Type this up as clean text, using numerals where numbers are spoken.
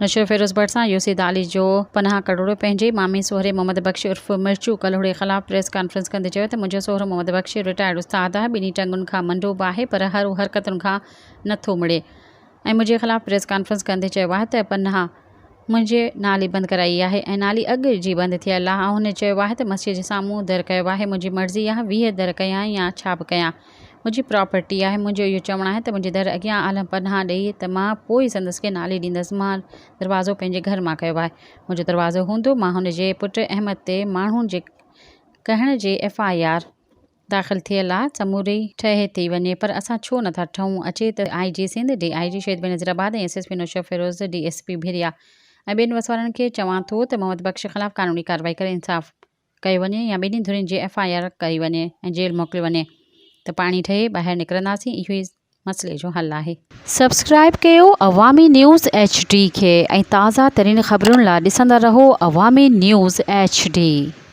نوشهروفيروز ڀرسان UC Dali جو پناهه ڪڙوڙو پنهنجي مامي سهري محمد بخش عرف مرچو ڪلهوڙي خلاف پريس ڪانفرنس ڪندي چيو ته منهنجو سهرو محمد بخش رٽائرڊ استاد آهي ٻنهي ٽنگن کان منڊو به آهي پر هر حرڪتن کان نٿو مڙي ۽ منهنجي خلاف پريس ڪانفرنس ڪندي چيو آهي ته پناهه منهنجي نالي بند ڪرائي آهي ۽ نالي اڳ جي بند ٿيل آهي هن چيو آهي ته مسجد جي سامهون در ڪيو آهي منهنجي مرضي آهي 20 در ڪيان يا ڇا به ڪيان منهنجي پراپرٽي آهي، منهنجو اهو چوڻ آهي ته منهنجي در اڳيان عالم پناهه ڏئي ته مان پوء ئي سندس کي نالي ڏيندس، مان دروازو پنهنجي گهر مان ڪيو آهي، منهنجو دروازو هوندو، مان هن جي پٽ احمد تي ماڻهن جي ڪهڻ جي ايف I R داخل ٿيل آ، سموري ٺهي ٿي وڃي پر اسان ڇو نٿا ٺهون، اچي ته I G Sindh, D I G Shaheed Benazirabad ۽ S S P Naushahro Feroze, D S P Bhiria ۽ ٻين وس وارن کي چوان ٿو ته محمد بخش خلاف قانوني ڪارروائي ڪري انصاف ڪيو وڃي يا ٻنهي ڌرين جي ايف I R ڪئي وڃي ۽ جيل موڪليو وڃي ته پاڻي ٺهي ٻاهر نڪرنداسين اهو ئي مسئلي جو حل آهي. سبسڪرائيب ڪيو عوامي نيوز ايڇ ڊي کي ۽ تازه ترين خبرن لا ڏسندا رهو عوامي نيوز ايڇ ڊي.